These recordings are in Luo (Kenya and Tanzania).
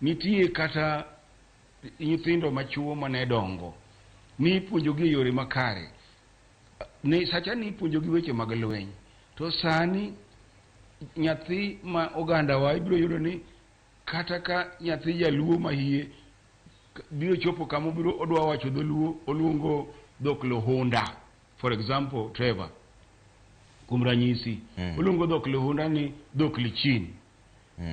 Nitie kata nyithindo machuo mane dongo ni ipuonjogi e yore makare. Ne sacha ni ipuonjogi weche mag lweny. To sani nyathi ma ogandawa ibiro yudo ni kata ka nyathi jaluo ma hie biro chopo kama obiro odwa wacho dholuo oluongo dhok luhunda for example Trevor kuom ranyisi oluongo dhok luhunda ni dhok lichin.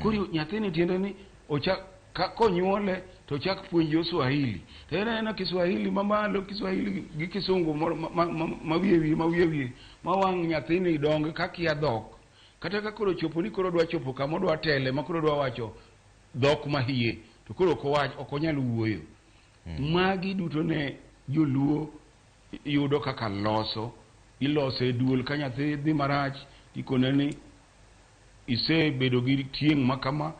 Koro nyathini tiende ni ochak ka konyuole to ochak puonjo Swahili. To en aena Kiswahili mamalo, Kiswahili gi Kisungu moro ma wiye wiye ma wiye wiye ma wang' nyathini dong ka kia dhok. Kata ka koro chopo ni koro odwa chopo kama odwa tele ma koro odwa wacho dhok ma hie to koro ok owach ok onyal wuoyo. Magi duto ne joluo yudo kaka loso iloso e duol ka nyathi dhi marach ikone ni isebedo gi tieng' ma kama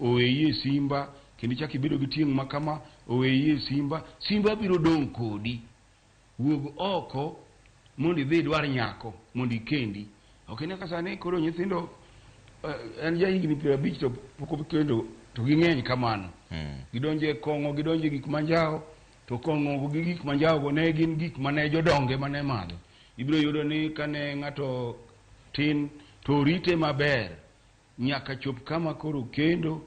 oweyi e simba kendo ichak ibedo gi tieng' ma kama oweyi e simba simba biro dong' kodi wuog oko mondo idhi idwar nyako mondo ikendi ok ine ka sani koro nyithindo en ja higni 50 to pok okendo to ging'eny kamano. Gidonjo e kong'o gidonjo e gik manjawo to kong'o gi gik manjawo go ne gin gik mane jodonge mane madho. Ibiro yudo ni kane ng'ato tin to orite maber nyaka chop kama koro kendo